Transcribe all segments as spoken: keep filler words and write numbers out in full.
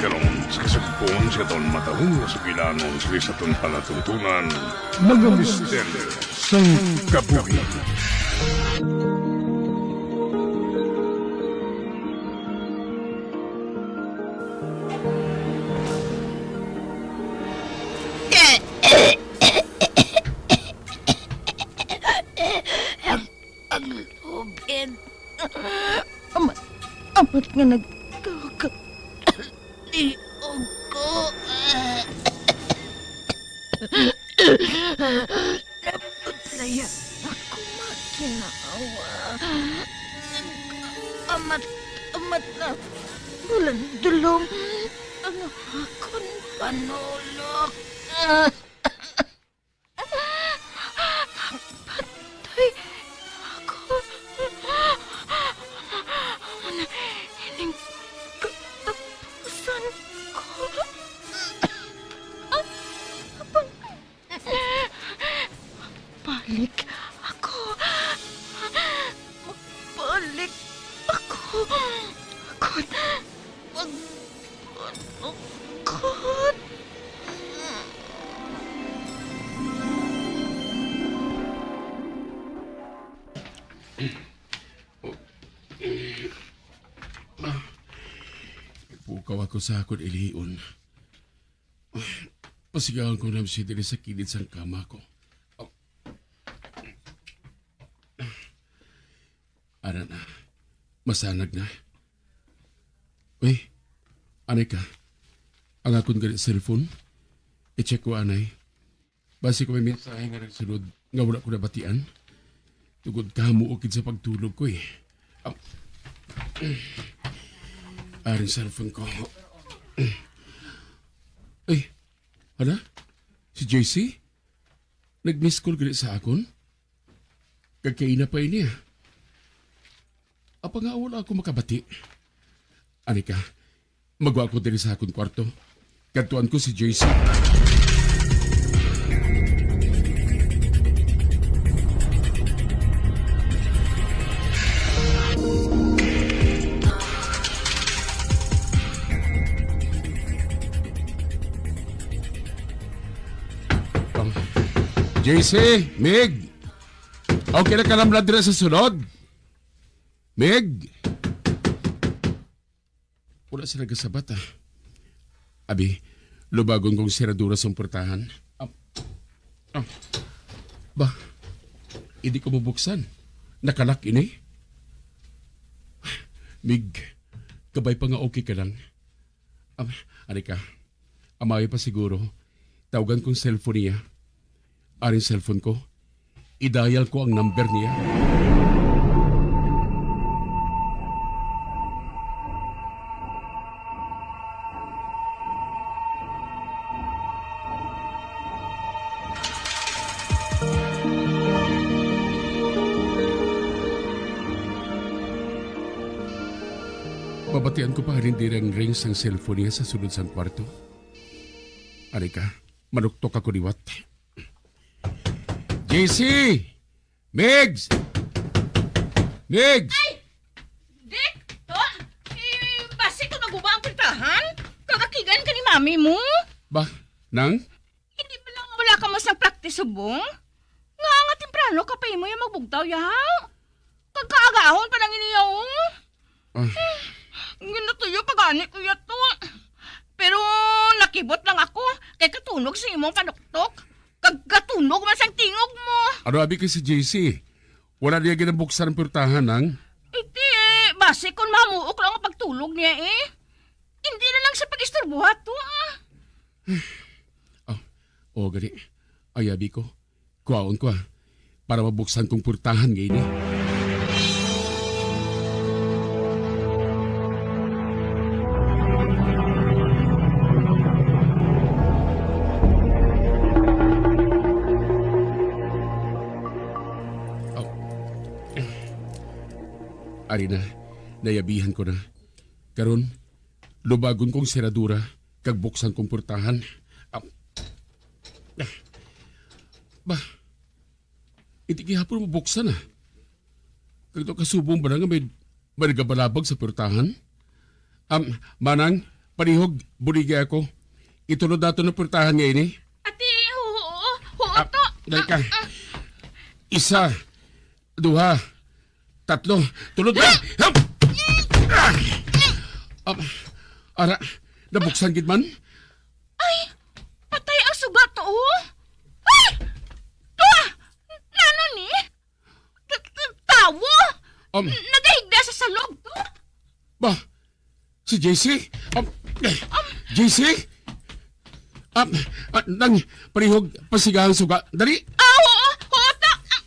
Karon, sa kasugpon sa aton matahom nga sugilanon sa aton palatuntunan, mga misteryo sang kabuhi. Ang, ang lubid. Amat, amat nga nagkakaliog ko. Napudlaya ako, maginhawa. Amat, amat na bulandulong ang akon panulok. Patay ako. Amo na ining katapusan ko. Balik ako. Balik ako. Ako. Magpanukot. Pukaw ako sa akon ilion. Pasigaon ko na siya diri sa kilid sang kama ko. Ara na. Masanag na. Uy, anay ka. Ang akon gali cellphone. I-check ko anay. Basi ko may mensahe nga nagsulod nga wala ko nabatian. Tungod kahamuok gid sa pagtulog ko eh. Ah. Aring cellphone ko. Ay, hala? Si J C? Nag-miss call gali sa akon? Kag kaina pa ini, ah. Apa nga wala ako makabati? Ani ka, magwa ko diri sa akon kwarto. Kadtuan ko si J C. Um, J C, Mig, okay na ka lang dira sa sulod? Mig? Wala sila gasabat, ah. Abi, lubagon kong seradura sang portahan. Ah, ah. Ba, hindi ko mabuksan. Nakalak ini. Mig, kabay pa nga okay ka lang. Am, ani ka, amawi pa siguro. Tawgan kong cellphone niya. Aring cellphone ko. I-dial ko ang number niya. Mabatian ko pa halin diri ang ring sang cellphone niya sa sulod sang kwarto. Ari ka, manuktok ako liwat. J C! Migs! Migs! Ay! Dick! To? Eh, basi ko naguba ang pintahan? Kagakigan ka ni mami mo? Ba, nang? Hindi ba lang wala ka mo sang practice subong? Nga nga temprano ka pa imo yung magbugtaw, yahaw? Kagkaagahon pa nang iniyaw, oh. Ah. Ginatuyo pa gani ko yato. Pero nakibot lang ako kay katunog sa imong panuktok. Kag katunog man sang tingog mo. Ano abi kay si J C? Wala niya ginabuksan ang purtahan, nang? Iti, eh, basi kon mamuok lang ang pagtulog niya, eh. Hindi na lang siya pag-istorbuha to, ah. Oh, oh, gani. Ayabi ko. Kuhaon ko, ah, para mabuksan kong purtahan nga ini. Oh. Ari na, nayabihan ko na. Karon, lubagon kong seradura kag buksan kong purtahan. Ah. Ba, hindi gihapon mabuksan, ah. Kag daw kasubong ba na nga may, may nagabalabag sa purtahan? Am, manang, Palihog, buligay ako. Itulod nato ang purtahan nga ini. Ati, oo, oo, oo, Ah, to. Dali ka. Ah, ah. Isa, duha, tatlo. Tulod na. Hap! Ah! Ah, ara, nabuksan gid man. Ay, patay ang suga to, oh. Ay! To, ah! Nano ni? T-, t-, tawo? Um, N-, nagahigda sa salog to? Ba, si J C? Um, J C? Um, ah, nang palihog, pasigahang suga. Dali. Ah, oo, oo, ta-, ah,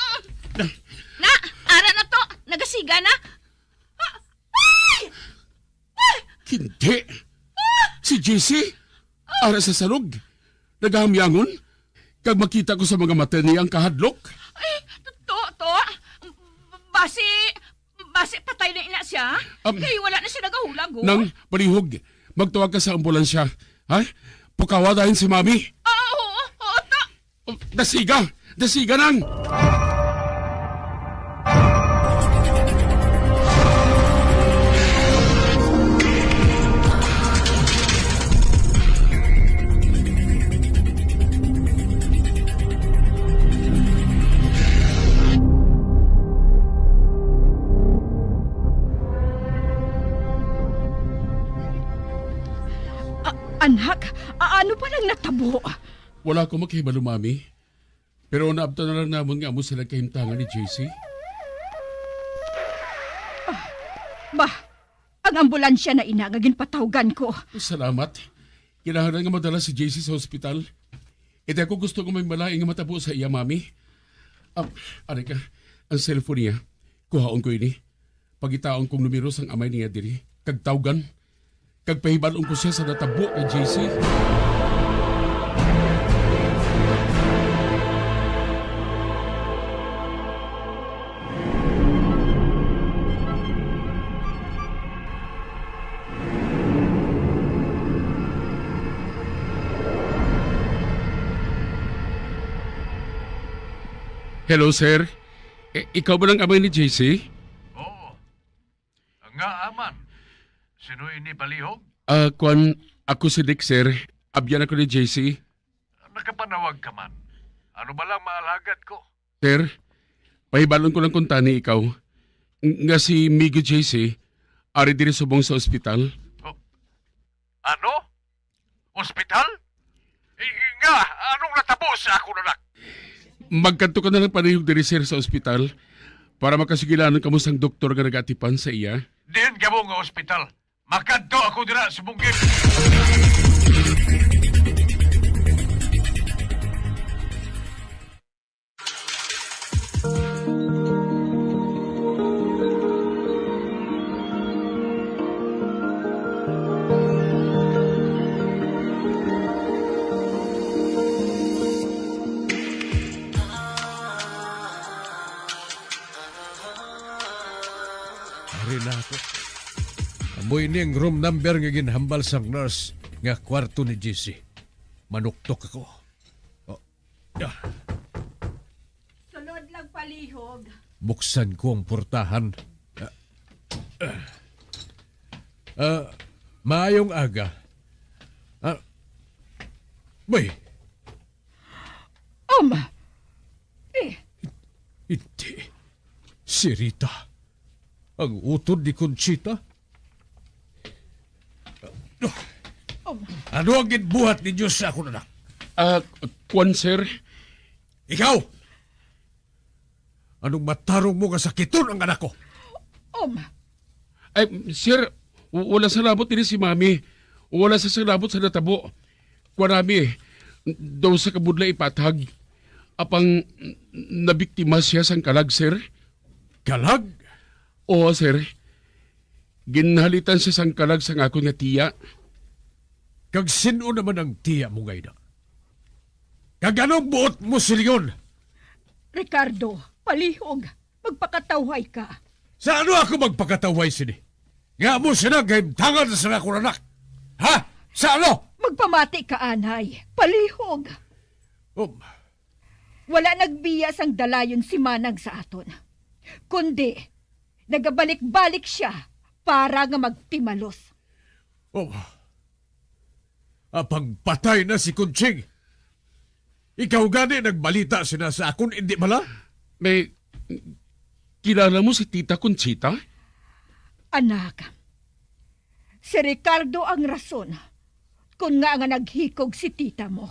ah, ah. Na, ara na to. Nagasiga na. Ah, ay! Ay! Hindi. Si J C, ara sa salog. Nagahamyangon. Kag makita ko sa mga mata niya ang kahadlok. Ay, to, to. Basi, basi patay na ina siya. Um, Kay wala na siya nagahulag, oh. Nang palihog, magtawag ka sa ambulansya. Ha? Pukawa dayon si Mami. Ah, oo, oo, ta- Oh, dasiga! Dasiga nang! A-, anak, a-, ano pa lang natabo? Wala ko makahibalo, Mami. Pero naabtan na lang namon nga amo sila kahimtangan ni J C. Ah, ba, ang ambulansya na ina nga ginpatawgan ko. Salamat. Kinahanglan nga madala si J C sa ospital. Indi ako gusto nga may malain nga matabo sa iya, Mami. Ah, ari ka, ang cellphone niya. Kuhaon ko ini. Pangitaon kong numero sang amay niya diri, kag tawgan, kag pahibal-on ko siya sa natabo kay J C. Hello, sir. I-, ikaw ba ang amay ni J C? Oo. Ngaa man? Sino ini, palihog? Ah, kwan, ako si Dick, sir. Abyan ako ni J C. Nakapanawag ka man. Ano ba lang maalagad ko? Sir, pahibal-on ko lang kuntani ikaw, ng-, nga si Migo J C ari diri subong sa ospital. Oh, ano? Ospital? I-, nga, anong natabo sa akon anak? Magkadto ka na lang palihog diri, sir, sa ospital para makasugilanon kamo sang doktor nga nagaatipan sa iya. Diin kamo nga ospital? Makadto ako dira sa bungkit. Ari na ako. Amo ini ang room number nga ginhambal sang nurse nga kwarto ni Jessie. Manuktok ako. Oh. Ah. Sulod lang palihog. Buksan ko ang portahan. Ah, ah. Ah, maayong aga. Ah, bay. Um, eh. Hindi. Si Rita. Ang utod ni Conchita. Um. Ano ang ginbuhat ninyo sa akon anak? Ah, kwan, sir. Ikaw! Anong matarong mo nga sakiton ang anak ko? Um. Ay, sir, w-, wala salabot diri si Mami. Wala sa salabot sa natabo. Kuan, Mami, daw sa kabudlay ipatag. Apang n-, nabiktima siya sang kalag, sir. Kalag? Oo, sir. Ginhalitan siya sang kalag sang akon nga tiya. Kag sin-o naman ang tiya mo nga ina? Kag anong buot mo si Leon? Ricardo, palihog, magpakatawhay ka. Sa ano ako magpakatawhay sini? Nga mo sila gahimtangan sa akon anak? Ha? Sa ano? Magpamati ka, anay. Palihog. Um. Wala nagbiya sang dalayon si Manang sa aton. Kundi, nagabalik-balik siya para nga magtimalos. Oh, apang patay na si Conching. Ikaw gani nagbalita sina sa akon, indi bala? May kilala mo si Tita Conchita? Anak, si Ricardo ang rason kon ngaa nga naghikog si tita mo.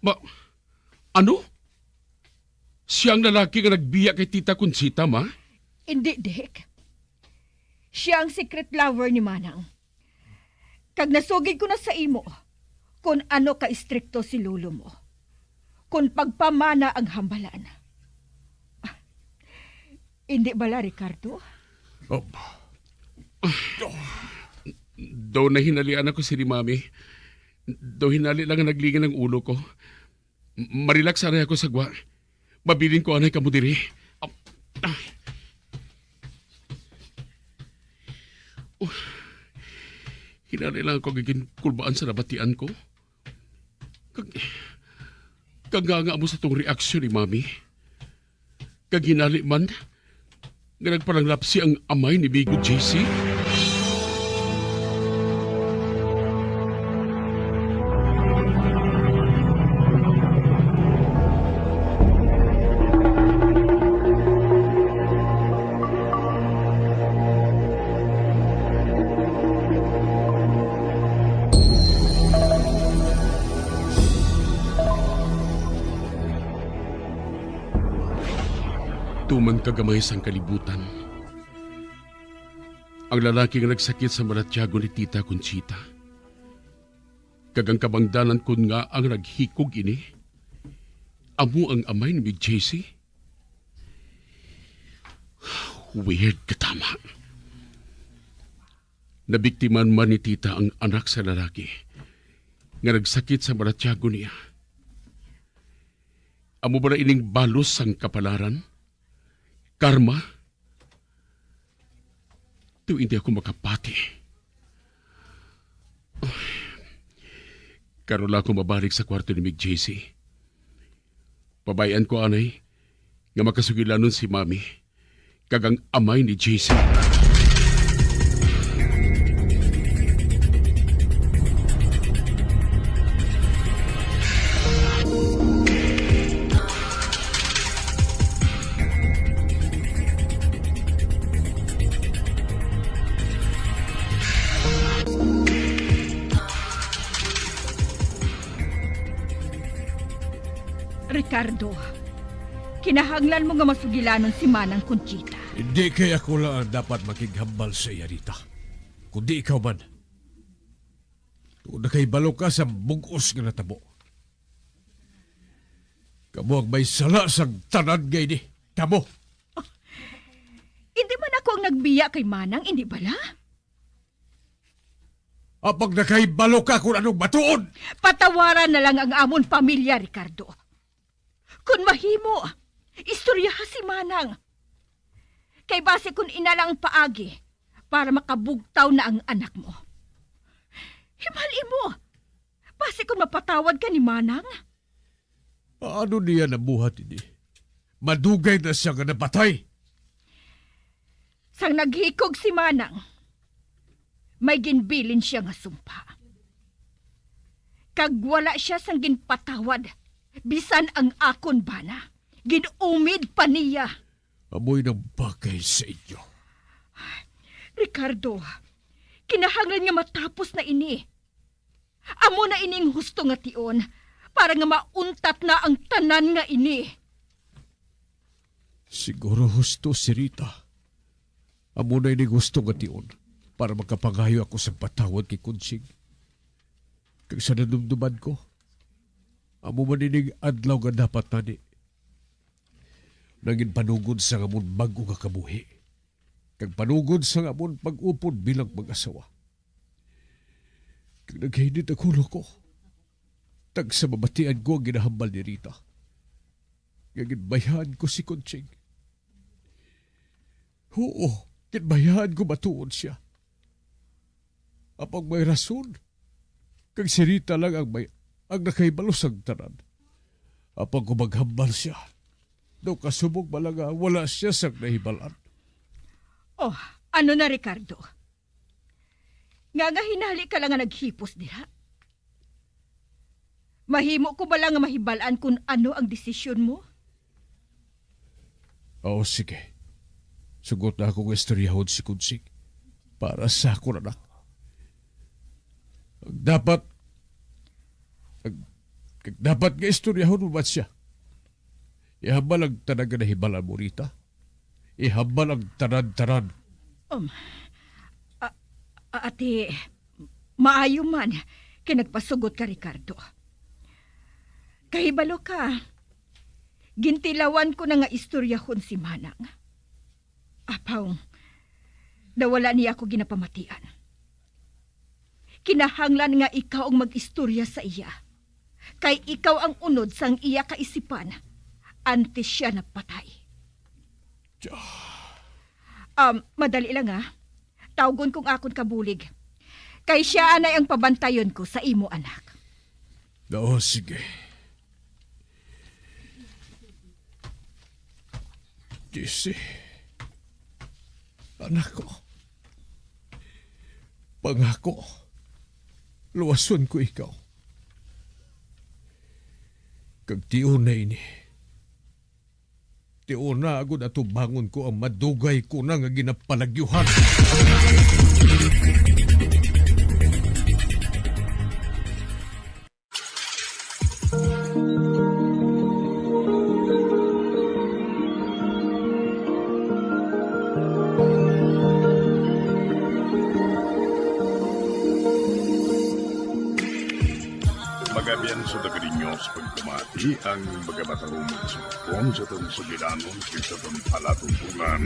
Ma-, ano? Siya ang lalaki nga nagbiya kay Tita Conchita, ma? Indi, Dick. Siya ang secret lover ni Manang. Kag nasugid ko na sa imo kon ano ka istrikto si lolo mo, kon pagpamana ang hambalan. Ah, indi bala, Ricardo? Oh. Daw nahinalian ako si ni Mami. Daw hinali lang ang naglingi ang ulo ko. M-, marilak sa anay ako sa gwa. Mabilin ko anay kamo diri. Ah, ah. Uh, hinali lang ako giginkulbaan sa nabatian ko. Kag, kag nga, nga amo sa tong reaksyon ni Mami. Kag hinali man, nga nagpalanglapsi ang amay ni Bigo J C? Tuman kagamay sang kalibutan, ang lalaki nga nagsakit sa malatyagon ni Tita Conchita, kag ang kabangdanan kon ngaa nga naghikog ini, amo ang amay ni Mig J C. Weird katama. Nabiktima man ni Tita ang anak sa lalaki nga nagsakit sa malatyagon niya. Amo bala ining balos sang kapalaran? Karma? Daw indi ako makapati. Karon lang ako mabalik sa kwarto ni Mig J C. Pabay-an ko anay nga makasugilanon si Mami kag ang amay ni J C. Ricardo, kinahanglan mo nga masugilanon si Manang Conchita. Hindi kay ako lang ang dapat makighambal sa iya, Rita, kundi ikaw man. Tungod nakahibalo ka sa bug-os nga natabo. Kamo ang may sala sang tanan nga ini. Kamo. Hindi man ako ang nagbiya kay Manang, hindi bala? Apang nakahibalo ka kung anong matuod. Patawaran na lang ang amon pamilya, Ricardo. Kon mahimo, istoryaha si Manang. Kay basi kon ina lang ang paagi para makabugtaw na ang anak mo. Himali mo, basi kon mapatawad ka ni Manang. Paano niya nabuhat ini? Madugay na siya nga napatay. Sang naghikog si Manang, may ginbilin siya nga sumpa. Kag wala sia sang ginpatawad bisan ang akon bana. Gin-umid pa niya. Amoy nang bagay sa inyo. Ricardo, kinahanglan nga matapos na ini. Amo na ining husto nga tion, para nga mauntat na ang tanan nga ini. Siguro husto si Rita. Amo na ining husto nga tion, para makapangayo ako sang patawad kay Conching. Kag sa nadumduman ko, amo man ining adlaw nga dapat tani nangin panugod sa amon bag-o nga kabuhi, kag panugod sa amon pag-upod bilang mag-asawa. Kag naghinit ang ulo ko, tag sa mabatian ko ang ginahambal ni Rita, nga ginbayhaan ko si Conching. Huo, ginbayhaan ko matuod sia. Apang may rason, kag si Rita lang ang may, ang nakahibalo sang tanan. Apang kung maghambal sia, daw kasubong bala nga wala sia sang nahibalan. Oh, ano na, Ricardo? Nga nga hinali ka lang nga naghipos dira? Mahimo ko bala nga mahibal-an kon ano ang desisyon mo? Oo, sige. Sugot na ako nga istoryahon si Kunsing para sa akon anak. Ang dapat, ang, ang dapat nga istoryahon mo man siya. Ihambal ang tanan nga nahibal-an mo, Rita. Ihambal ang tanan-tanan. Um, a-, a-, ati, maayo man kay nagpasugot ka, Ricardo. Kahibalo ka, gintilawan ko na nga istoryahon si Manang. Apaw, nawala niya ako ginapamatian. Kinahanglan nga ikaw ang mag-istorya sa iya, kay ikaw ang unod sang iya kaisipan antes siya napatay. Tya. Um, madali lang, ha. Tawgon kong akon kabulig, kay siya anay ang pabantayon ko sa imo anak. Oo, sige. Jesse, anak ko, pangako, luwason ko ikaw. Kag tion na ini. Tion na, agod atubangon ko ang madugay ko na nga ginapalagyuhan. Magabian sa taga ninyo sa pagpamati ang mga matahong mga sumpong sa atong sugilanon kag sa atong palatuntunan,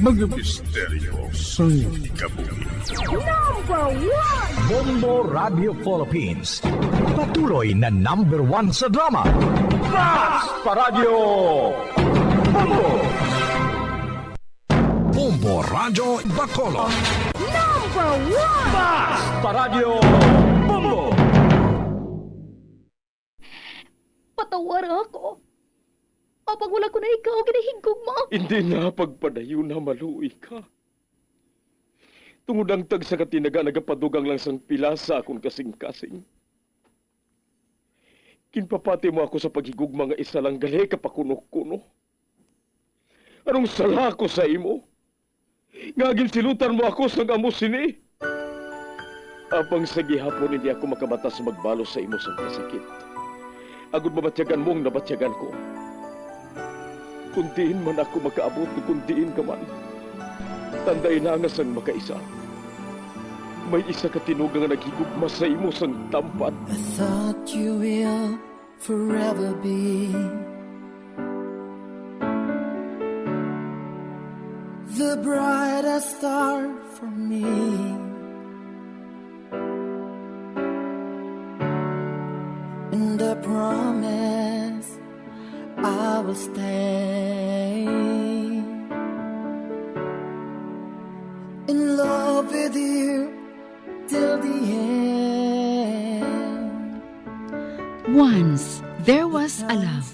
mga misteryo sang kabuhi. Number one! Bombo Radio Philippines, patuloy na number one sa drama. Mas pa Radyo Bombo! Bombo Radyo Bacolod. Number one! Mas pa Radyo Bombo! Patawara ako. Apang wala ko na ikaw ginahigugma. Hindi na pagpadayon na maluoy ka. Tungod ang tagsa ka tinaga nagapadugang lang sang pila sa akon kasing-kasing. Ginpapati mo ako sa paghigugma nga isa lang gali ka pakuno-kuno. Anong sala ko sa imo? Nga ginsilutan mo ako sang amo sini? Apang sa gihapon hindi ako makabatas magbalos sa imo sang kasakit, agod mabatyagan mo ang nabatyagan ko. Kon diin man ako makaabot, kon diin ka man, tandai na nga sang makaisa, may isa ka tinuga nga naghigugma sa imo sang tampad. I thought you will forever be the brightest star for me. And I promise I will stay in love with you till the end. Once there was a love.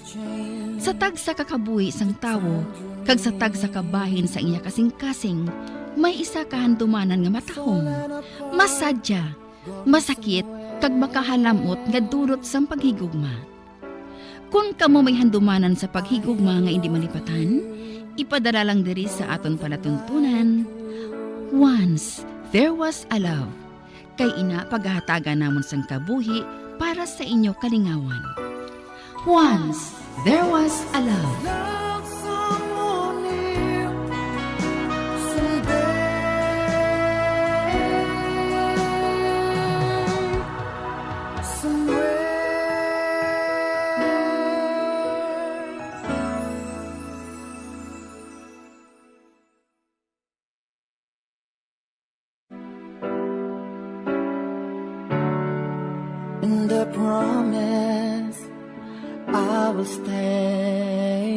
Sa tagsa ka kabuhi sang tawo kag sa tagsa ka bahin sang iya kasing-kasing, may isa ka handumanan nga matahom, masadya, masakit, kag makahalam-ot nga dulot sang paghigugma. Kon kamo may handumanan sa paghigugma nga indi malipatan, ipadala lang diri sa aton palatuntunan. Once there was a love. Kay ina pagahatagan namon sang kabuhi para sa inyo kalingawan. Once there was a love. Love someone new someday, somewhere. And I promise I will stay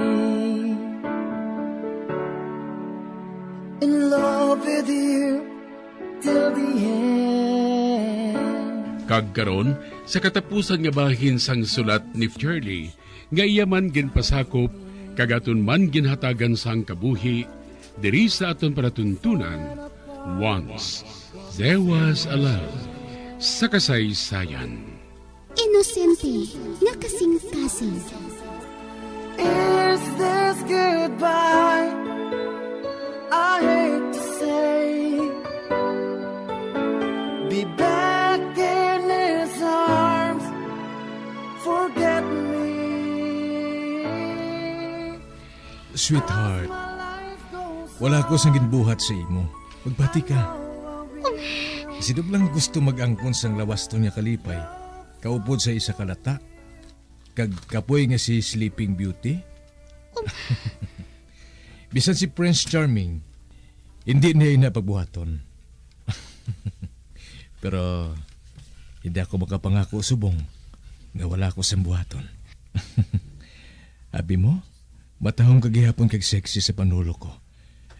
in love with you till the end. Kag karon, sa katapusan nga bahin sang sulat ni Shirley, nga iya man ginpasakop kag aton man ginhatagan sang kabuhi diri sa aton palatuntunan, Once there was a love. Sa kasaysayan. Inosente nga kasing-kasing. Is this goodbye? I hate to say, be back in his arms, forget me. Sweetheart, wala ko sang ginbuhat sa imo. Magbati ka. Sidog lang gusto mag-angkon sang lawaston nga kalipay, kaupod sa isa ka lata, kag kapoy nga si Sleeping Beauty. Bisan si Prince Charming, hindi niya ina pagbuhaton. Pero hindi ako makapangako subong nga wala ko sang buhaton. Abi mo, matahom ka gihapon kag sexy sa panulok ko.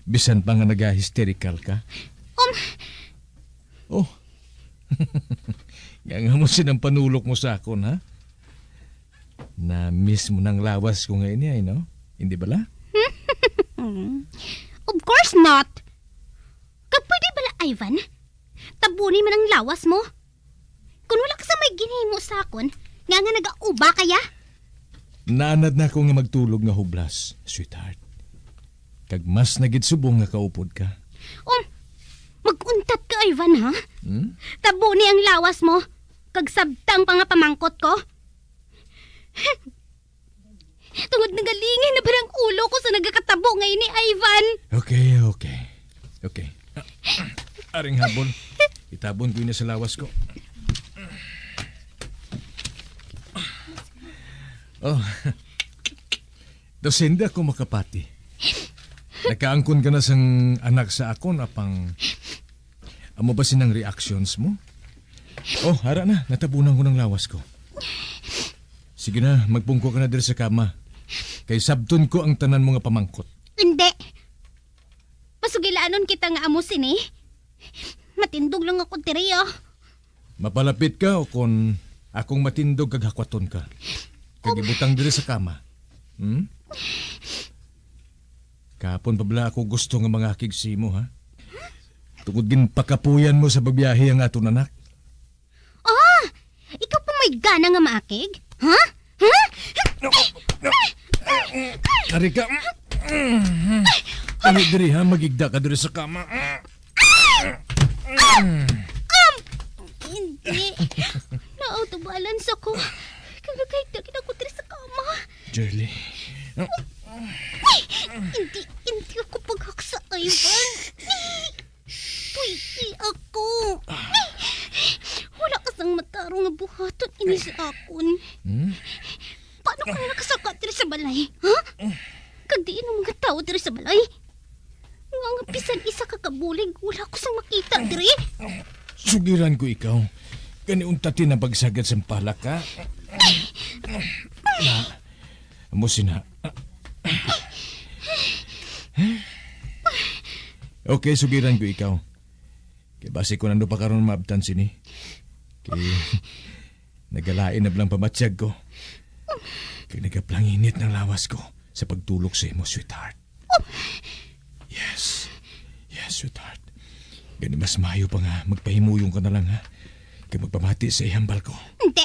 Bisan pa nga naga-hysterical ka. Um. Oh. Nga, nga mo sinang panulok mo sa akon, ha? Na-miss mo nang lawas ko nga ini, ay, no? Hindi bala? Of course not. Kag pwede bala, Ivan? Tabuni man ang lawas mo. Kung wala ka sa may ginhimo sa akon, nga nga nagauba kaya? Naanad na ako nga magtulog nga hublas, sweetheart. Kag mas na gid subong nga kaupod ka. Um, mag-untat ka, Ivan, ha? Hmm? Tabuni ang lawas mo, kag sabtang pa nga pamangkot ko. Tungod nangalingin na barang ulo ko sa nagakatabo nga ini, Ivan. Okay, okay. Okay. Aring habol. Itabon ko ini sa lawas ko. Oh. Daw sindi ako makapati. Nakaangkon ka na sang anak sa akon, apang amo ba sinang reactions mo? Oh, ara na, natabunan ko ng lawas ko. Sige na, magpungko ka na diri sa kama. Kay sabton ko ang tanan mo nga pamangkot. Hindi. Pasugilanon kita nga amo sini. Matindog lang ako diri, oh. Mapalapit ka o kon akong matindog kag hakwaton ka. Kag ibutang diri sa kama. Hmm? Kahapon pa bala ako gusto nga mangakig sa imo, ha? Tungod ginpakapuyan mo sa pagbiyahe ang aton anak. Ah! Ikaw pa may gana nga maakig? Ha? Ha? Ari ka. Dali diri, ha, magigda ka diri sa kama. Um, hindi. Na-out of balance ako. Kaya nagkahigda gid ako diri sa kama. Jerly. Hindi, hindi ako paghaksa, Ivan. Tuyi ako. Wala ka sang matarong nga buhaton ini sa akon. Hmm? Paano ka nakasaka diri sa balay? Ha? Kag diin ang mga tawo diri sa balay? Nga, nga bisan isa ka kabulig, wala ko sang makita diri. Sugiran ko ikaw. Gani untatin ang pagsagad sang palak, ha? Na, amo sina. Okay, sugiran ko ikaw. Kay basi ko nando pa karon maabtan sini. Kay nagalain na bala ang pamatyag ko. Kay nagaplanginit ng lawas ko sa pagtulok sa imo, sweetheart. Yes. Yes, sweetheart. Gani mas maayo pa nga magpahimuyong ka na lang, ha? Kag magpamati sa ihambal ko. Hindi.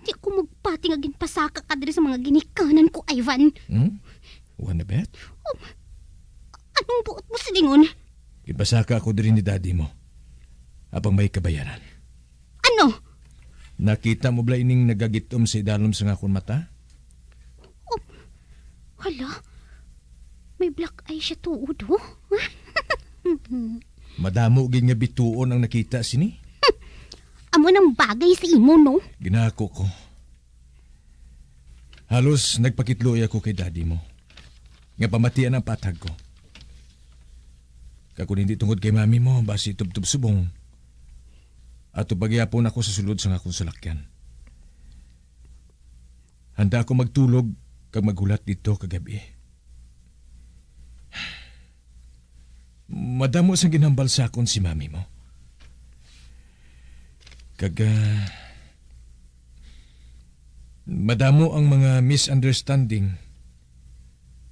Hindi ako magpati nga ginpasaka ka diri sa mga ginikanan ko, Ivan. Hmm? Wanabet? Um, anong buot mo silingon? Ginpasaka ako diri ni daddy mo. Apang may kabayaran. Ano? Nakita mo bala ining nagagitom sa idalom sa akon mata? Oh, hala. May black eye siya tuod, oh. Madamo gid nga bituon ang nakita sini. Amo nang bagay sa imo, no? Ginako ko. Halos nagpakitluoy ako kay daddy mo nga pamatian ang patag ko. Kag kon hindi tungod kay mami mo, basi tubtob subong, ato pa gyapon ako sa sulod sang akong salakyan. Handa ako magtulog kag maghulat didto kagabi. Madamo sang ginhambal sa akon si mami mo. Kag, ah, madamo ang mga misunderstanding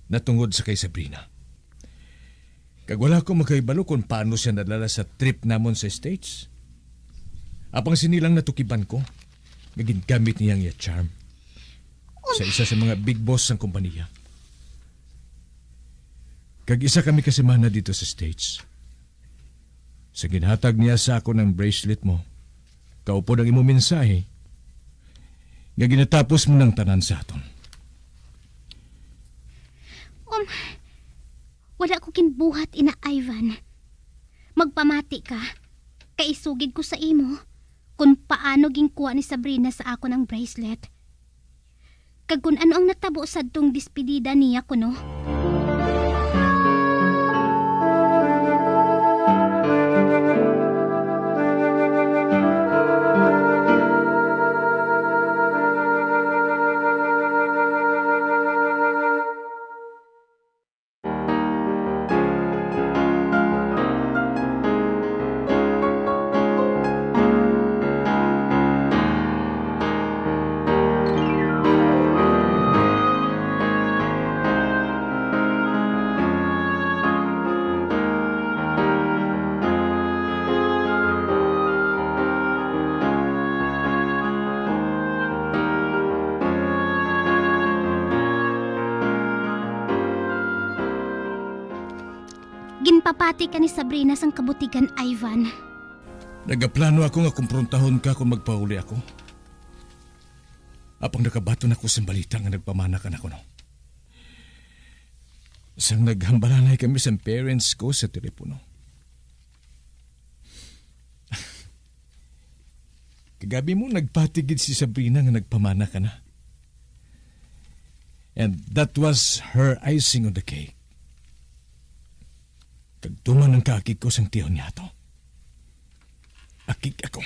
natungod sa kay Sabrina. Kag wala ko makahibalo kung paano siya nadala sa trip namon sa States. Apang sini lang natukiban ko nga gingamit niya ang iya charm sa isa sa mga big boss sang kompanya. Kag isa kami ka semana dito sa States. Sa ginhatag niya sa akon ang bracelet mo, kaupod ang imo mensahe, nga ginatapos mo ng tanan sa aton. Um, wala ko ginbuhat, Ina Ivan. Magpamati ka, kay isugid ko sa imo kung paano ginkuha ni Sabrina sa akon ang bracelet. Kag kung ano ang natabo sadtong despedida niya kuno. Ginpapati ka ni Sabrina sang kabutigan, Ivan. Nagaplano ako nga kumprontahon ka kung magpauli ako. Apang nakabaton ako sang balita nga nagpamana ka na kuno. Sang naghambalanay kami sang parents ko sa telepono. Kagabi mo nagpati gid si Sabrina nga nagpamana ka na. And that was her icing on the cake. Kag tuman ang kaakig ko sang tihon niya to. Akig ako.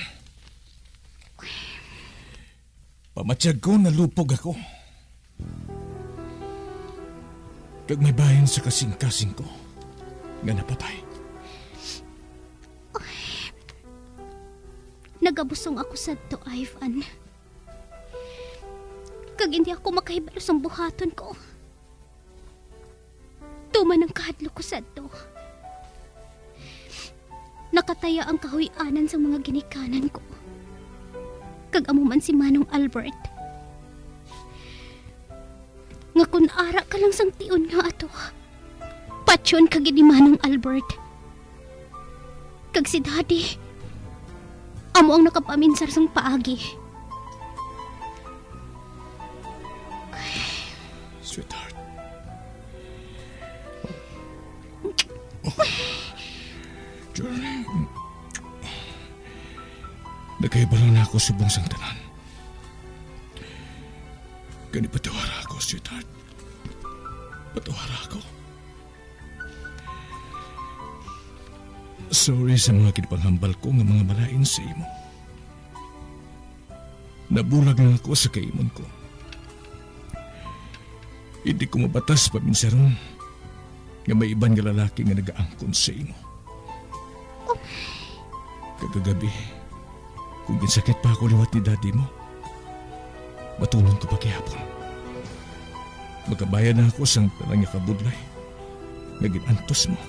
Pamatyag ko, nalupog ako. Kag may bahin sa kasing-kasing ko nga napatay. Nagabusong ako sadto, Ivan. Kag hindi ako makahibalo sang buhaton ko. Tuman ang kahadlok ko sadto. Nakataya ang kahuy-anan sang mga ginikanan ko. Kag amo man si Manong Albert. Nga kun ara ka lang sang tion nga ato, patyon ka gid ni Manong Albert. Kag si Daddy, amo ang nakapaminsar sang paagi. Sweetheart. Jordan. Nakahibalo na ako subong sang tanan. Gani, patuwara ako, sweetheart. Patuwara ako. Sorry sa mga ginpanghambal ko nga mga malain sa imo. Nabulag lang ako sa kaimon ko. Hindi ko mabatas paminsaron nga may iban nga lalaki nga nagaangkon sa imo. Kagagabi, kung ginsakit pa ako liwat ni daddy mo, matulon ko pa gihapon. Makabayad na ako sang tanan nga kabudlay nga gin-antos mo.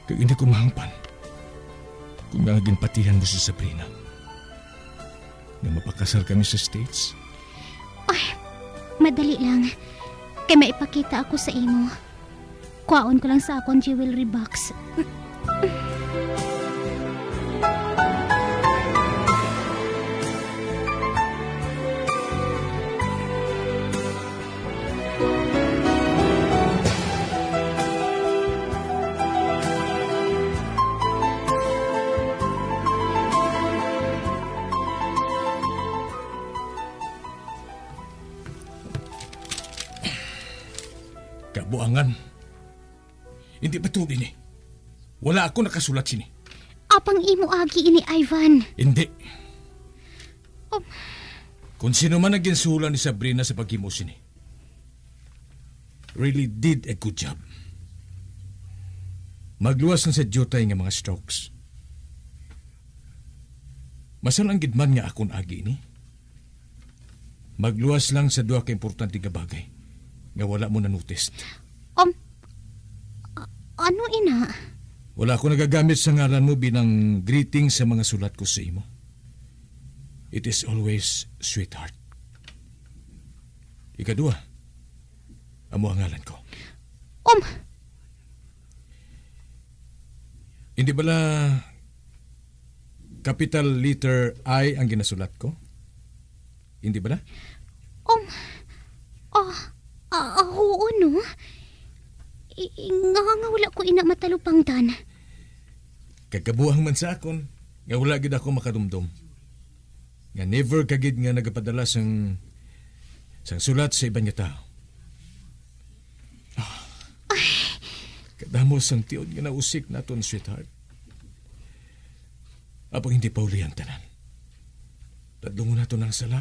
Kag hindi ko mahangpan kung nga ginpatihan mo si Sabrina nga mapakasal kami sa States. Ay, madali lang. Kay maipakita ako sa imo. Kuhaon ko lang sa akon jewelry box. Kabuangan. Hindi ba tuod ini? Wala ako nakasulat sini. Apang imo agi ini, Ivan. Hindi. Um. Kung sino man ang ginsuhulan ni Sabrina sa paghimo sini, really did a good job. Magluwas na sa diutay nga mga strokes. Masan ang gidman nga akon agi ni? Magluwas lang sa duha ka importante nga bagay nga wala mo na-notice. Um, Ano ina? Wala ako nagagamit sa ngalan mo bilang greeting sa mga sulat ko sa imo. It is always sweetheart. Ikadua, amo ang ngalan ko. Um, Hindi bala capital letter I ang ginasulat ko? Hindi bala? Um, ah, ah, ah, oo, no? I, i, nga, nga wala ko ina matalupangdan. Kag kabuang man sa akon, nga wala gid ako makadumdom. Nga never ka gid nga nagapadala sang, sang sulat sa iban nga tawo. Ah, kadamo sang tiod nga nausik naton, sweetheart. Apang hindi pa uli ang tanan. Tadlungon naton ang sala.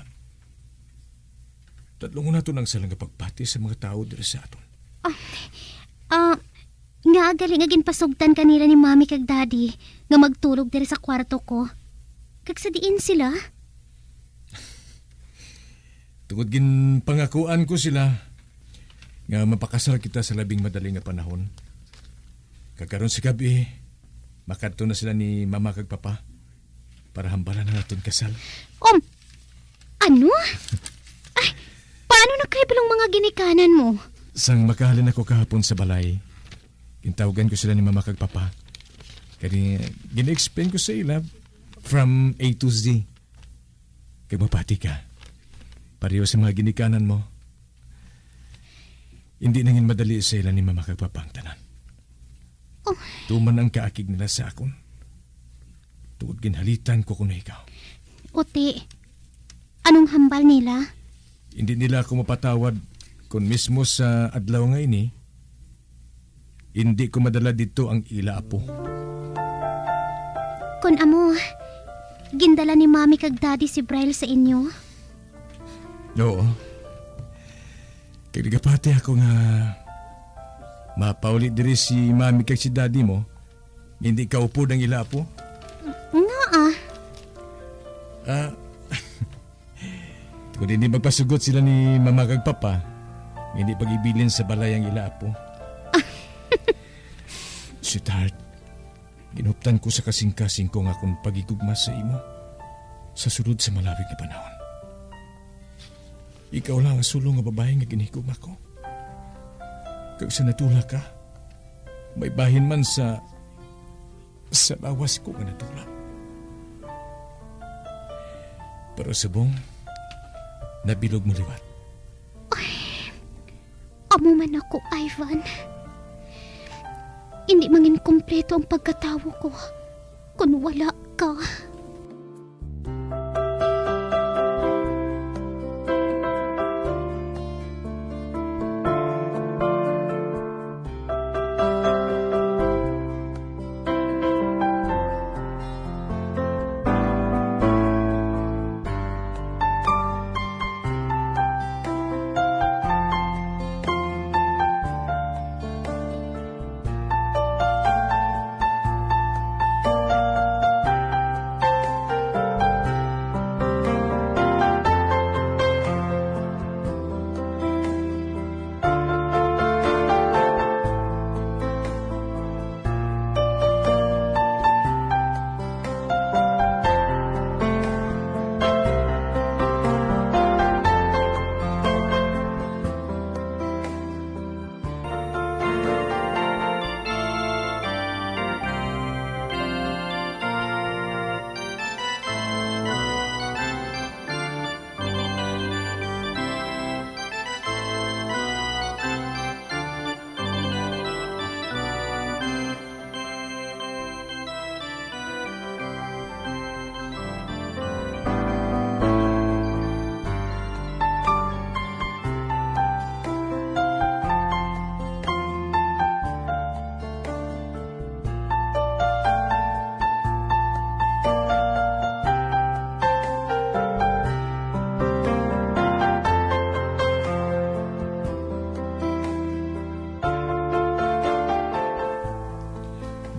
Tadlungon naton ang sala nga pagpati sa mga tawo diri sa aton. Ah, ah, nga gali nga ginpasugtan kanila ni Mami kag Daddy nga magtulog diri sa kwarto ko. Kag sa diin sila? Tungod ginpangakuan ko sila nga mapakasal kita sa labing madali nga panahon. Kag karon sa gab-i, makadto na sila ni Mama kag Papa para hambalan ang aton kasal. Um, ano? Ay, paano na kay balong mga ginikanan mo? Sang makahalin ako kahapon sa balay, gintawgan ko sila ni Mama kag Papa. Kani, gin-explain ko sa ila from A to Z. Kag mapati ka. Pareho sa mga ginikanan mo, hindi nangin madali sa ila ni Mama kag Papa ang tanan. Oh. Tuman ang kaakig nila sa akon. Tungod ginhalitan ko kuno ikaw. Uti, anong hambal nila? Hindi nila ako mapatawad kung mismo sa adlaw nga ini, hindi ko madala didto ang ila apo. Kon amo, gindala ni Mami kag Daddy si Brian sa inyo? Oo. Kag nagapati ako nga mapauli diri si Mami kag si Daddy mo, hindi kaupod ang ila apo. Nga ah. Ah, Kung hindi magpasugot sila ni Mama kag Papa, hindi pag-ibilin sa balay ang ila apo. Sweetheart, ginhuptan ko sa kasing-kasing ko nga akon paghigugma sa imo sa sulod sa malawig nga panahon. Ikaw lang ang sulong nga babayi nga ginhigugma ko. Kag sa natula ka, may bahin man sa sa lawas ko nga natula. Pero subong, nabilog mo liwat. Ay, amo man ako, Ivan. Hindi mangin kompleto ang pagkatawo ko kung wala ka.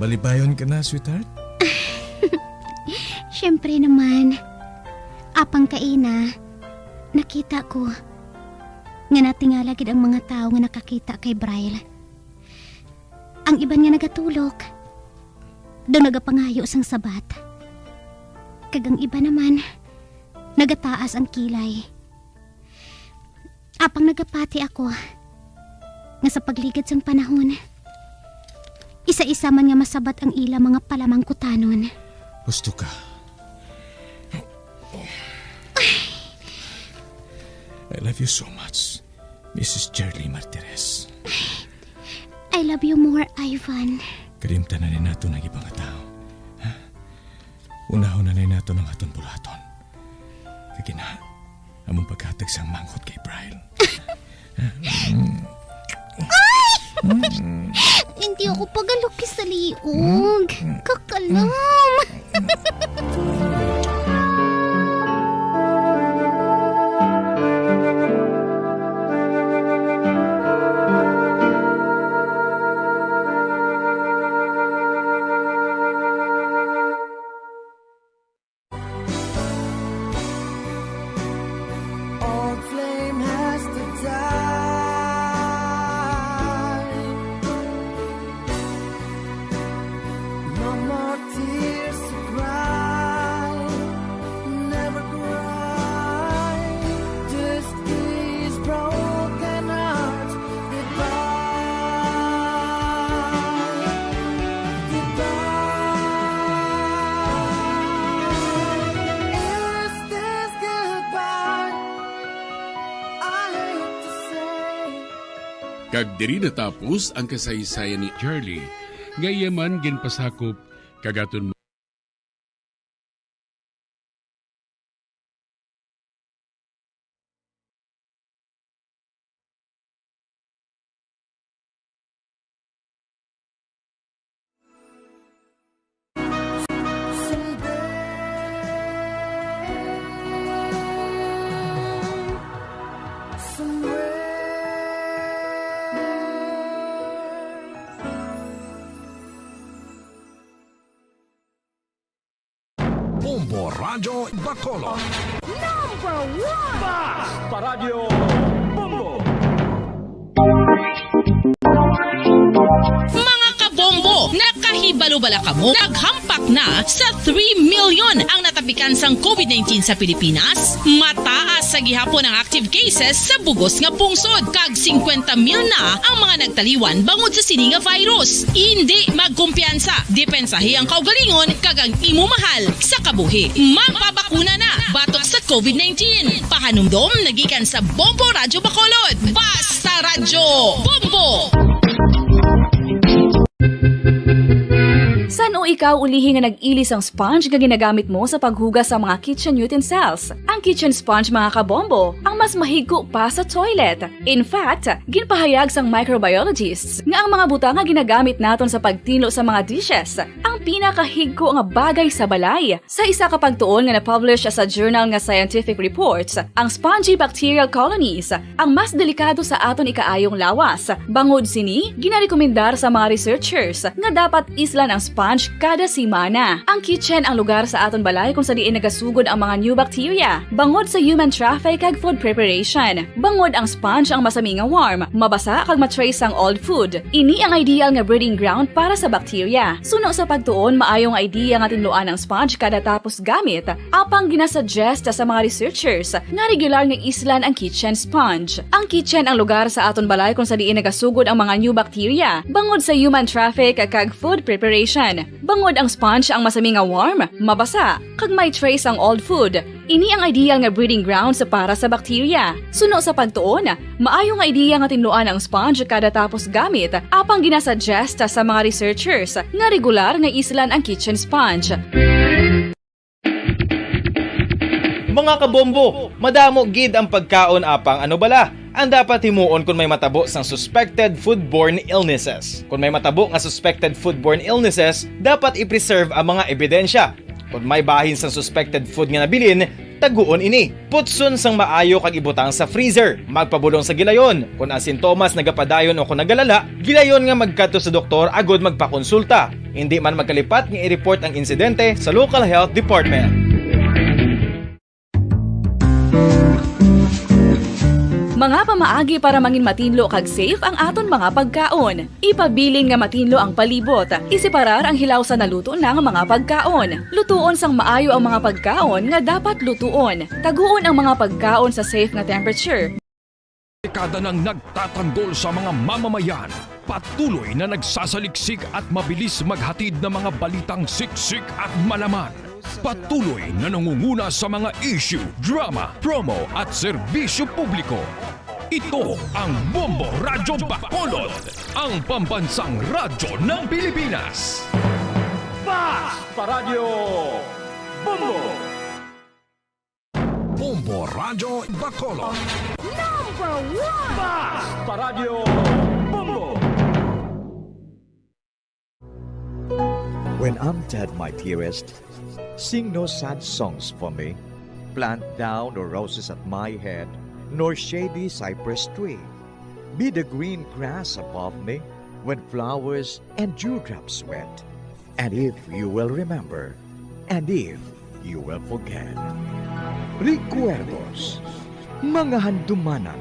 Malipayon ka na, sweetheart? Siyempre naman. Apang kaina, nakita ko nga natingala gid ang mga tawo nga nakakita kay Brian. Ang iban nga nagatulok, daw nagapangayo sang sabat. Kag ang iban naman, nagataas ang kilay. Apang nagapati ako nga sa pagligad sang panahon, isa-isa man nga masabat ang ila mga palamangkutanon. Gusto ka. I love you so much, Missus Shirley Martires. I love you more, Ivan. Kalimtan na ni nato ang iba nga tawo. Ha? Unahon na ni nato ang aton buluhaton. Kag ina, among paghatag sang manghod kay Brian. Hindi ako pagaluki sa liog. Kakalam. Old flame has to die. No more tears to cry. Never cry. Just these broken hearts. Goodbye. Goodbye. Is this goodbye? I hate to say. Kag diri natapos ang kasaysayan ni Charlie, nga iya man ginpasakop kag aton Bombo Radyo Bacolod. Number one! Basta Radyo Bombo! Mga kabombo, nakahibalo bala kamo? Naghampak na sa three million ang natapikan sang covid nineteen sa Pilipinas. Mataas sa gihapon ang active cases sa bug-os nga pungsod, kag singkwenta mil na ang mga nagtaliwan bangod sa sini nga virus. Indi magkumpiyansa, depensahi ang kaugalingon kag ang imo mahal sa kabuhi. Magpabakuna na batok sa covid nineteen. Pahanumdom na gikan sa Bombo Radyo Bacolod. Basta Radyo Bombo! San-o ikaw ulihi nga nag-ili sang sponge nga ginagamit mo sa paghugas sa mga kitchen utensils? Ang kitchen sponge, mga kabombo, ang mas mahigko pa sa toilet. In fact, ginpahayag sang microbiologists nga ang mga butang nga ginagamit naton sa pagtinlo sa mga dishes ang pinakahigko nga bagay sa balay. Sa isa ka pagtuon nga na-publish sa journal nga Scientific Reports, ang spongy bacterial colonies ang mas delikado sa aton ikaayong lawas. Bangod sini, ginarekomendar sa mga researchers nga dapat islan ang sponge kada semana. Ang kitchen ang lugar sa aton balay kung sa diin nagasugod ang mga new bacteria bangod sa human traffic kag food preparation. Bangod ang sponge ang masami nga warm, mabasa kag ma-trace ang old food. Ini ang ideal nga breeding ground para sa bacteria. Suno sa pagtuon, maayo nga idea nga tinluan ang sponge kada tapos gamit. Apang ginasuggest sa mga researchers nga regular nga islan ang kitchen sponge. Ang kitchen ang lugar sa aton balay kung sa diin nagasugod ang mga new bacteria bangod sa human traffic kag food preparation. Bangod ang sponge ang masami nga warm, mabasa, kag may trace ang old food. Ini ang ideal nga breeding grounds para sa bacteria. Suno sa pagtuon, maayo nga idea nga tinluan ang sponge kada tapos gamit, apang ginasuggest sa mga researchers nga regular nga islan ang kitchen sponge. Mga kabombo, madamo gid ang pagkaon, apang ano bala ang dapat himuon kon may matabo sang suspected foodborne illnesses? Kon may matabo nga suspected foodborne illnesses, dapat i-preserve ang mga ebidensya. Kon may bahin sang suspected food nga nabilin, taguon ini. Putson sang maayo kag ibutang sa freezer. Magpabulong sa gilayon. Kon ang sintomas nagapadayon o kon nagalala, gilayon nga magkadto sa doktor agud magpakonsulta. Indi man magkalipat nga i-report ang insidente sa local health department. Mga pamaagi para mangin matinlo kag safe ang aton mga pagkaon. Ipabilin nga matinlo ang palibot. Iseparar ang hilaw sa naluto na nga mga pagkaon. Lutuon sang maayo ang mga pagkaon nga dapat lutuon. Taguon ang mga pagkaon sa safe nga temperature. Dekada nang nagtatanggol sa mga mamamayan, patuloy na nagsasaliksik at mabilis maghatid ng mga balitang siksik at malaman. Patuloy na nangunguna sa mga issue, drama, promo at serbisyo publiko. Ito ang Bombo Radyo Bacolod, ang pambansang radyo ng Pilipinas. Fast Radyo Bombo. Bombo Radyo Bacolod. Number one! Fast Radyo Bombo. When I'm dead, my dearest, sing no sad songs for me. Plant thou no roses at my head, nor shady cypress tree. Be the green grass above me when flowers and dewdrops wet. And if you will remember, and if you will forget. Recuerdos, mga handumanan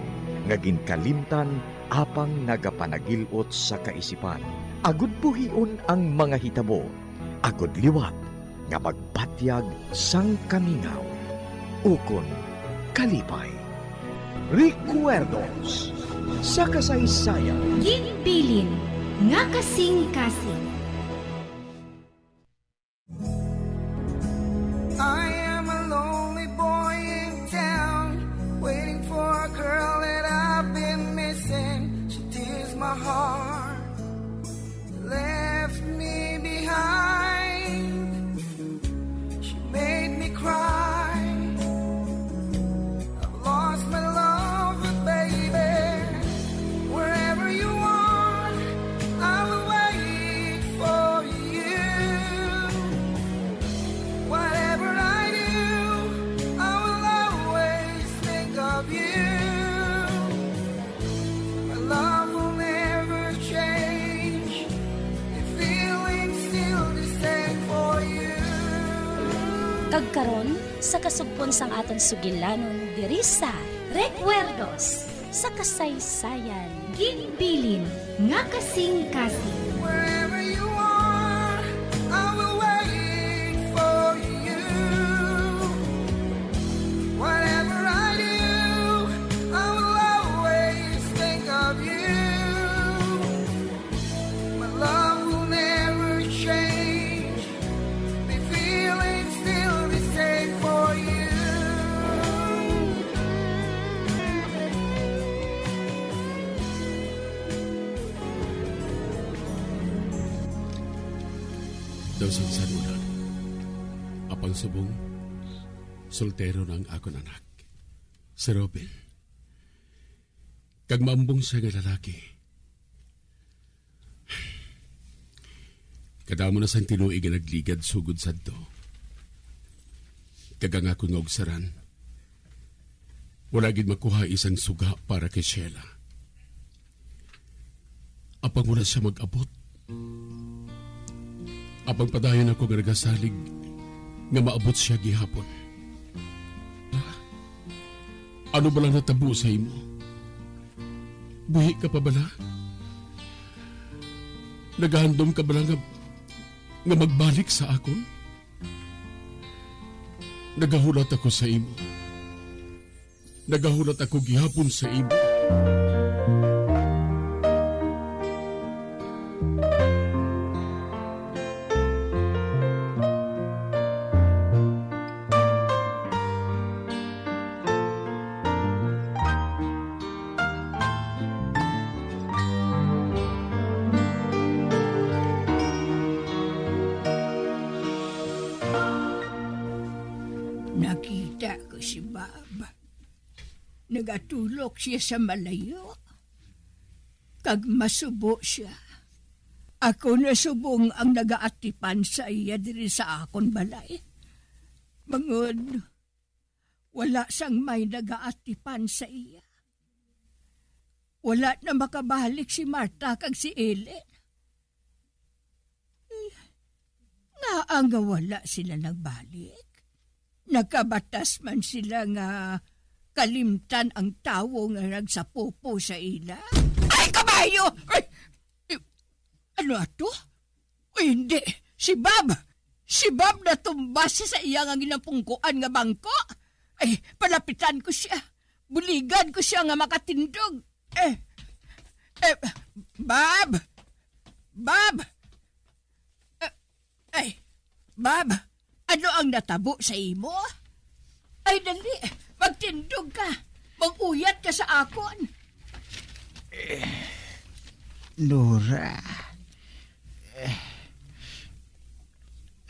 nga ginkalimtan apang nagapanagil-ot sa kaisipan, agud buhion ang mga hitabo, agud liwat nga magbatyag sang kamingaw ukon kalipay. Recuerdos sa kasaysayan. Ginbilin nga kasing-kasing. I am a lonely boy in town, waiting for a girl that I've been missing. She tears my heart, left me behind. She made me cry. I've lost my love, baby. Wherever you are, I will wait for you. Whatever I do, I will always think of you. My love will never change. The feeling's still the same for you. Kag karon, sa kasugpon sang aton sugilanon diri sa Recuerdos sa Kasaysayan, ginbilin nga kasing-kasing. Wherever you are, I will wait for you. Whatever I do, I will always think of you. My love will never change. The feeling's still the same for you. Daw sang salunan, apang subong, soltero na ang akon anak, si Robin. Kag maambong sia nga lalaki. Kadamo na sang tinuig nga nagligad sugod sadto. Kag ang akon nga ugsaran, wala gid makuha isang suga para kay Sheila. Apang wala sia mag-abot. Apang padayon ako nga nagasalig nga maabot sia gihapon. Ano bala natabo sa imo? Buhi ka pa bala? Nagahandom ka bala nga, nga magbalik sa akon? Nagahulat ako sa imo. Nagahulat ako gihapon sa imo. Nakita ko si Bob. Nagatulok sia sa malayo, kag masubo sia. Ako na subong ang nagaatipan sa iya diri sa akon balay. Bangod, wala sang may nagaatipan sa iya. Wala na makabalik si Marta kag si Ellen. Ngaa nga wala sila nagbalik? Nakabatas man sila nga kalimtan ang tawo nga nagsapupo sa ila. Ay, kabayo! Ay! Ano ato? Uy, hindi. Si Bob! Si Bob natumba siya sa iya nga ginapungkuan nga bangko. Ay, palapitan ko siya. Buligan ko siya nga makatindog. Eh, eh, Bob! Bob! Eh, ay, Bob! Ano ang natabo sa imo? Ay, dali! Magtindog ka! Mag-uyat ka sa akon! Nora, eh,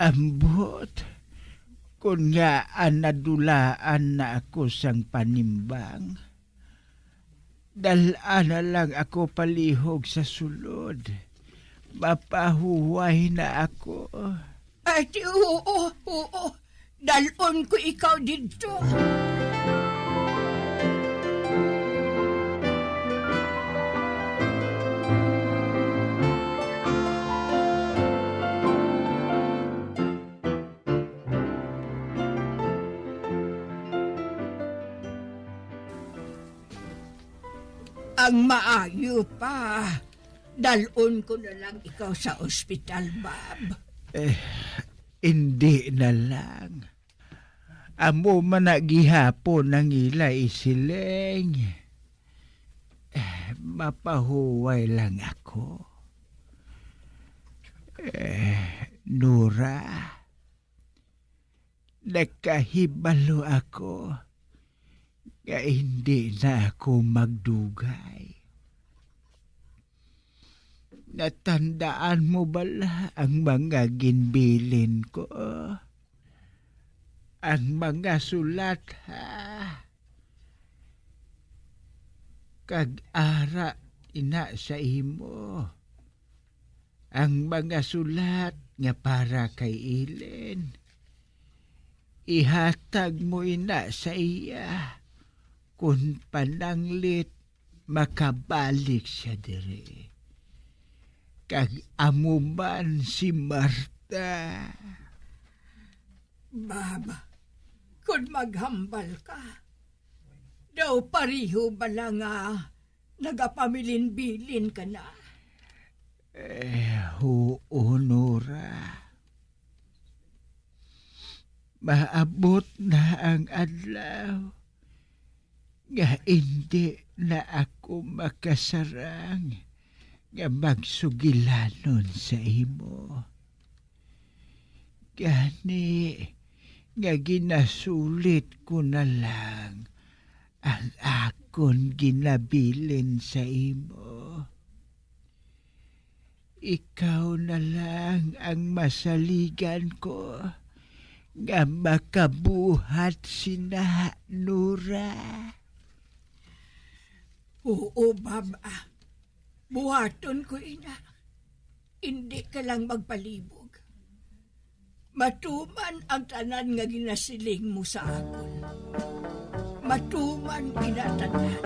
ambot kon ngaa nadulaan na ako sang panimbang. Dal-a na lang ako palihog sa sulod. Mapahuway na ako. Ay, ti-, oo, oo. Dalon ko ikaw didto. Ang maayo pa, dalon ko na lang ikaw sa ospital, Bob. Eh, indi na lang. Amo man na gihapon ang ila isiling. Eh, mapahuway lang ako. Eh, Nora, nakahibalo ako nga hindi na ako magdugay. Natandaan mo bala ang mga ginbilin ko? Ang mga sulat, ha? Kag ara ina sa imo ang mga sulat nga para kay Ellen. Ihatag mo ina sa iya kon pananglit makabalik siya diri. Kag amo man si Marta. Bab, kon maghambal ka, daw pareho bala nga nagapabilin-bilin ka na? Eh, huo, Nora. Maabot na ang adlaw nga indi na ako makasarang nga magsugilanon sa imo. Gani nga ginasulit ko na lang ang akon ginabilin sa imo. Ikaw na lang ang masaligan ko nga makabuhat sina, Nora. Oo, Bab, ah. Buhaton ko ina. Indi ka lang magpalibog. Matuman ang tanan nga ginasiling mo sa akon. Matuman ina tanan.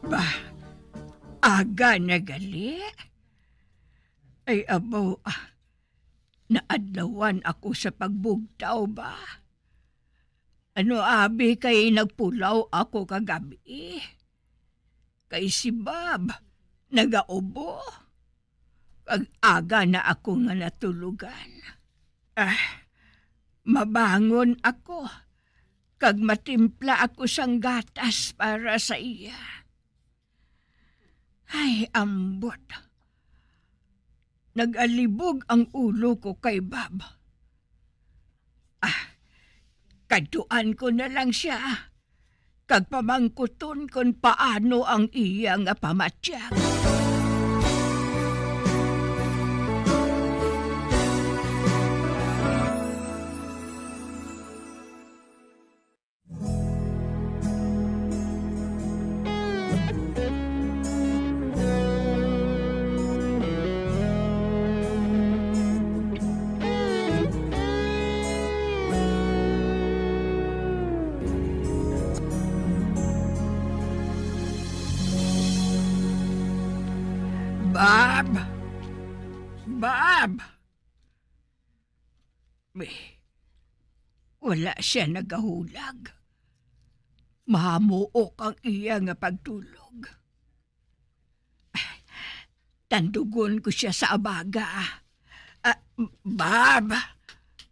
Bah, aga na gali? Ay, abaw, ah, naadlawan ako sa pagbugtaw ba? Ano abi kay nagpulaw ako kagabi? Kay si Bob nagaubo, kag aga na ako nga natulogan. Ah, mabangon ako, kag matimpla ako sang gatas para sa iya. Ay, ambot. Nag-alibog ang ulo ko kay Bob. Ah, kadtuan ko na lang sia, kag pamangkuton kon paano ang iya nga pamatyag. Bob! Bob! Eh, wala siya nagahulag. Mahamuok ang iya nga pagtulog. Tandugon ko siya sa abaga. Ah, Bob!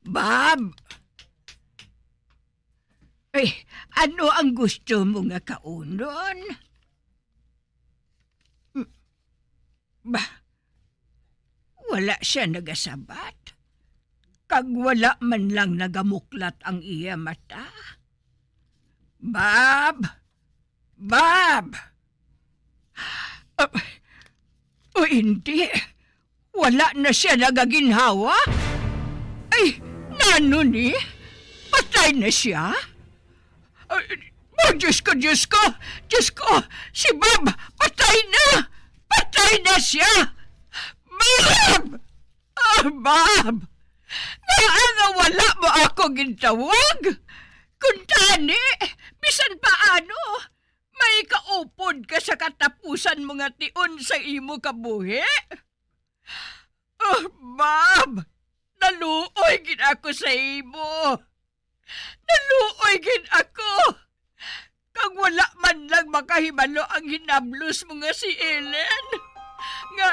Bob! Eh, ano ang gusto mo nga kaunon? M-, ba, wala siya nagasabat, kag wala man lang nagamuklat ang iya mata. Bob! Bob! Ah, o hindi, wala na siya nagaginhawa? Ay, nano ni? Patay na siya? Ay, oh, Diyos ko, Diyos ko! Diyos ko! Si Bob! Patay na! Patay na siya! Bob! Ah, Bob! Ngaa nga wala mo ako gintawag? Kung tani, bisan paano, may kaupod ka sa katapusan mo nga tion sa imo kabuhi. Oh, Bob! Naluoy gid ako sa imo. Naluoy gid ako. Kag wala man lang makahibalo ang hinablos mo nga si Ellen, nga,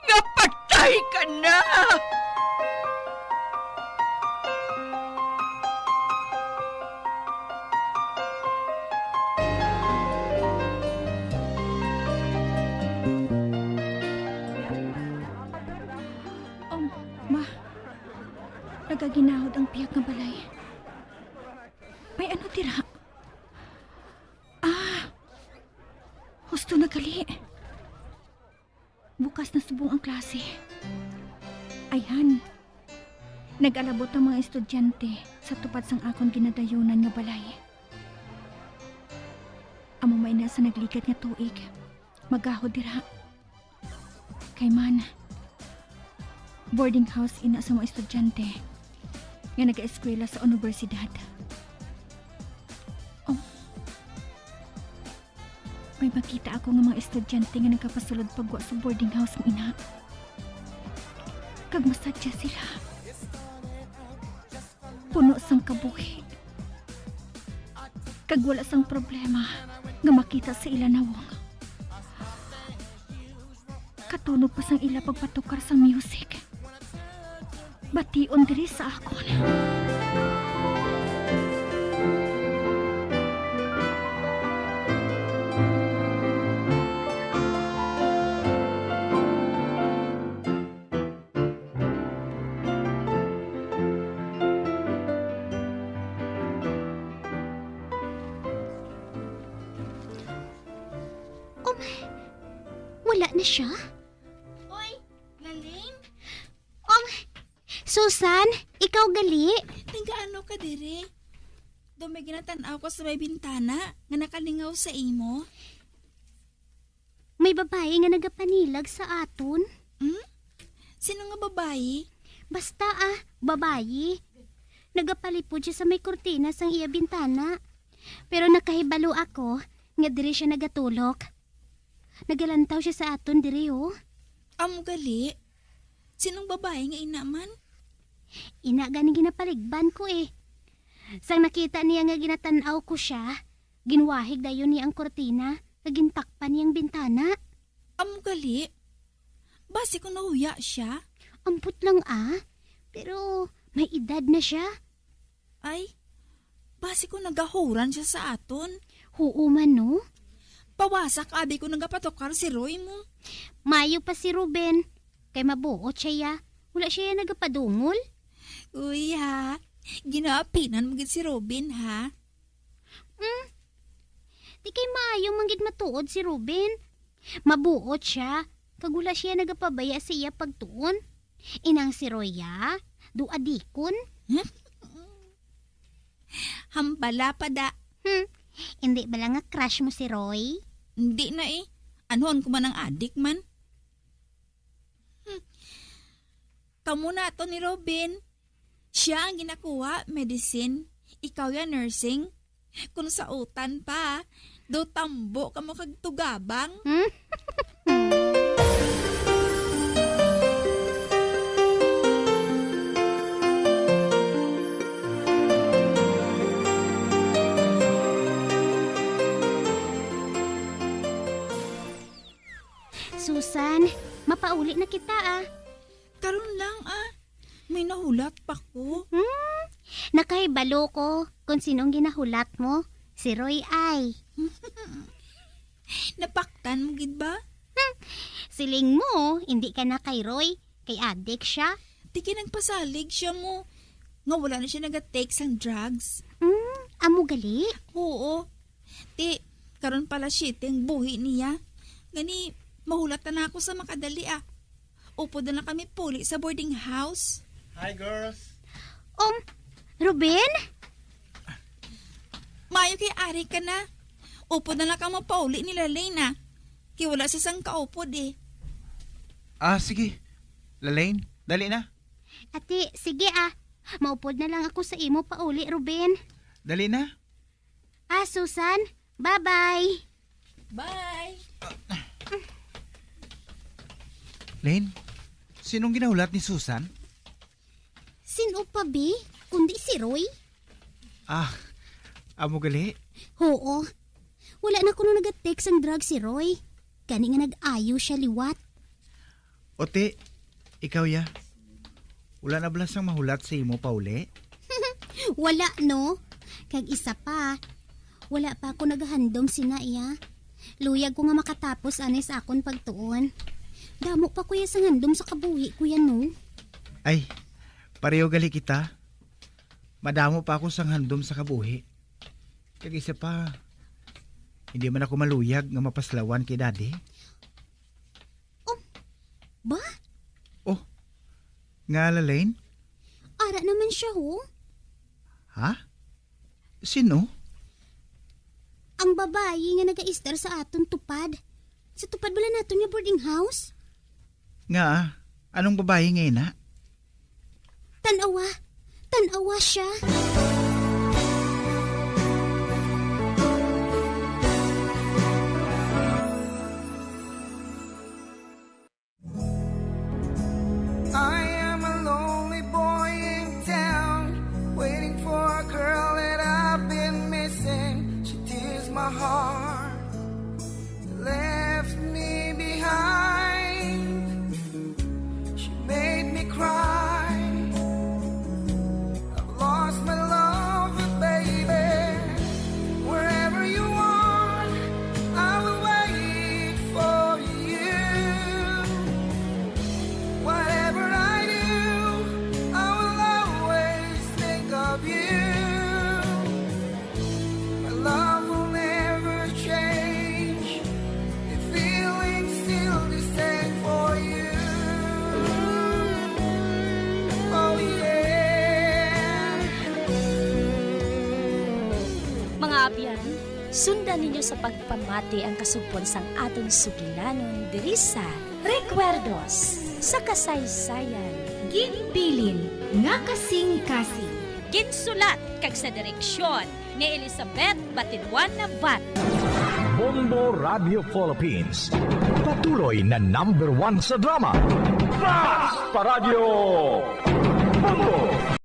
nga patay ka na. Um, ma, nagaginahod ang pihak nga balay. May ano dira? Ah, husto na gali. Bukas na subong ang klase. Ayhan, nag-alabot ang mga estudyante sa tupad sang akon ginadayunan nga balay. Amo may na sa nagligad nga tuig, magahod dira. Kay man, boarding house ina sa mga estudyante nga nagaeskwela sa unibersidad. Oh. May makita ako nga mga estudyante nga nagapasulod pagwa sa boarding house nga ina. Kag masadya sila. Puno sang kabuhi. Kag wala sang problema nga makita sa ila nawong. Katunog pa sang ila pagpatukar sang music. Bation diri sa akon. Um, wala na siya? Oy, Galing? Um, Susan, ikaw gali? Nagaano ka diri? Do may ginatan-aw ko sa may bintana nga nakalingaw sa imo. May babayi nga nagapanilag sa aton. Hmm? Sino nga babayi? Basta, ah, babayi. Nagapalipod siya sa may kurtina sang iya bintana. Pero nakahibalo ako nga diri siya nagatulok. Nagalantaw siya sa aton diri, oh. Amo gali? Sinong babayi nga ina man? Ina gani ginapaligban ko, eh. Sang nakita niya nga ginatan-aw ko siya, ginwahig dayon niya ang kurtina, kag gintakpan niya ang bintana. Amo gali? Basi ko nahuya siya? Ambot lang, ah. Pero may edad na siya. Ay, basi ko nagahuran siya sa aton. Huo man, no? Pawasak abi ko nagapatukar si Roy mo. Mayo pa si Ruben. Kay mabuot siya, ya. Wala siya, ya, nagapadungol. Uy, ha. Ginaapinan mo gid si Ruben, ha? Hmm? Di kay maayo man gid matuod si Ruben. Mabuot siya, kag wala siya nagapabaya sa iya pagtuon. Inang si Roy, ya, do adikon. Hambala pa da. Hmm, hindi bala nga crush mo si Roy? Hindi na eh. Anuon ko man ang adik man. Hmm. Kamo na to ni Robin. Siya ang ginakuha, medicine. Ikaw ya, nursing. Kung sautan pa, do tambo kamo kag tugabang. Hmm? Susan, mapauli na kita, ah. Karon lang, ah. May nahulat pa ko. Hmm? Nakahibalo ko kung sinong ginahulat mo. Si Roy ay. Napaktan mo gid ba? Hmm. Siling mo, hindi ka na kay Roy, kay adik siya. Di kay nagpasalig siya mo nga wala na siya naga-take sang drugs. Hmm, amo gali? Oo. Ti, karon pala siyete ang buhi niya. Gani, mahulat na ako sa makadali, ah. Upod na lang kami puli sa boarding house. Hi, girls. Um, Ruben? Maayo kay ari ka na. Upod na lang ka mapauli ni Lalaine, ah. Kay wala sa sang kaupod, eh. Ah, sige. Lalaine, dali na. Ati, sige, ah. Maupod na lang ako sa imo pauli, Ruben. Dali na. Ah, Susan, bye-bye. Bye. Lane, sinong ginahulat ni Susan? Sino pa, bi? Kundi si Roy? Ah, amo gali? Oo. Wala na kuno naga-take sang drug si Roy. Gani nga nag-ayo siya liwat. Ote, ikaw ya. Wala na bala sang mahulat sa imo pauli? Wala, no? Kag isa pa, wala pa ako nagahandom sina iya. Luyag ko nga makatapos anay sa akon pagtuon. Damo pa ko ya sang handom sa kabuhi ko ya, no? Ay, pareho gali kita. Madamo pa ako sang handom sa kabuhi. Kag isa pa, hindi man ako maluyag nga mapaslawan kay Daddy. Um, ba? Oh, nga, Lalaine? Ara naman siya, ho. Ha? Sino? Ang babayi nga nagaistar sa aton tupad. Sa tupad bala naton nga boarding house? Nga, anong babayi nga ina? Tan-awa. Tan-awa siya. I am a lonely boy in town, waiting for a girl that I've been missing. She tears my heart, left me behind. She made me cry. I've lost my love, but baby, wherever you are, I will wait for you. Whatever I do, I will always think of you. My love will never change. The feeling's still the same for you. Oh, yeah. Mga abyan, sundan ninyo sa pagpamati ang kasugpon sang aton sugilanon diri sa Recuerdos sa Kasaysayan. Ginbilin nga kasing-kasing. Ginsulat kag sa direksyon ni Elizabeth Batiduan Nabat. Bombo Radio Philippines. Patuloy na number one sa drama. Fast pa Radyo Bombo!